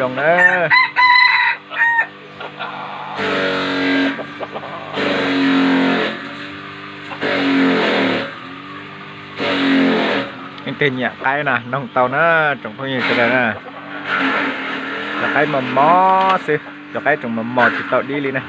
ລົງເດີ. ຍັງແຕ່ເຫຍໄກ່ນະ ນ້ອງເຕົ່ານະ ຈົ່ງຜູ້ຍິງກະໄດ້ນະ ເຫຍໄກ່ໝໍ່ໆ ຊື່ ເຫຍໄກ່ຈົ່ງໝໍ່ໆ ຊິເຕົ່າດີລີນະ.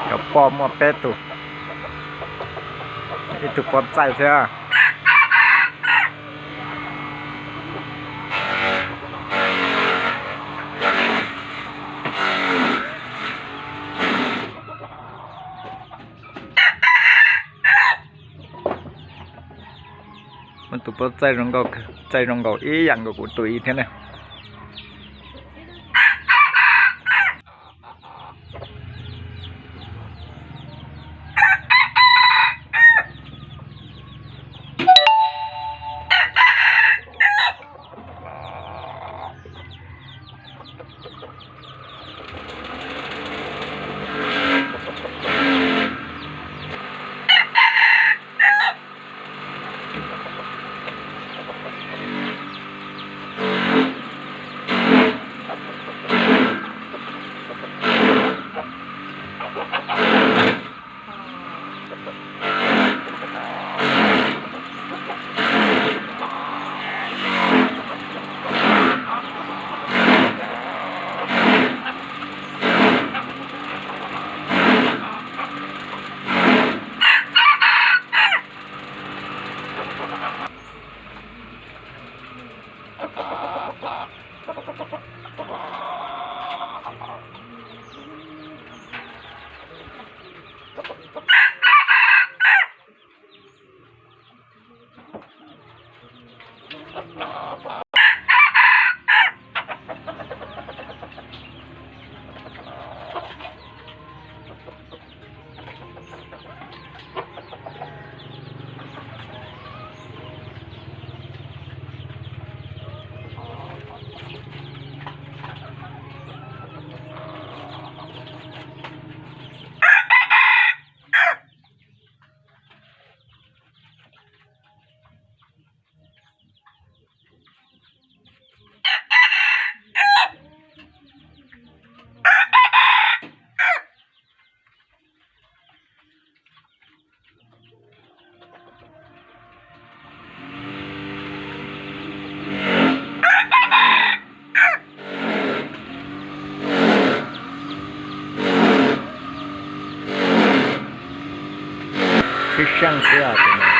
ເຈົ້າປ້ອມໝົດແປດໂຕ ອີ່ໂຕປ້ອມໃສ່ເທື່ອ. ມັນຕຸເປີດໃສ່ລອງເກົາ ໃສ່ລອງເກົາອີ່ຫຍັງກໍກູຕຸອີແທ້ນະ. Christian Seattle.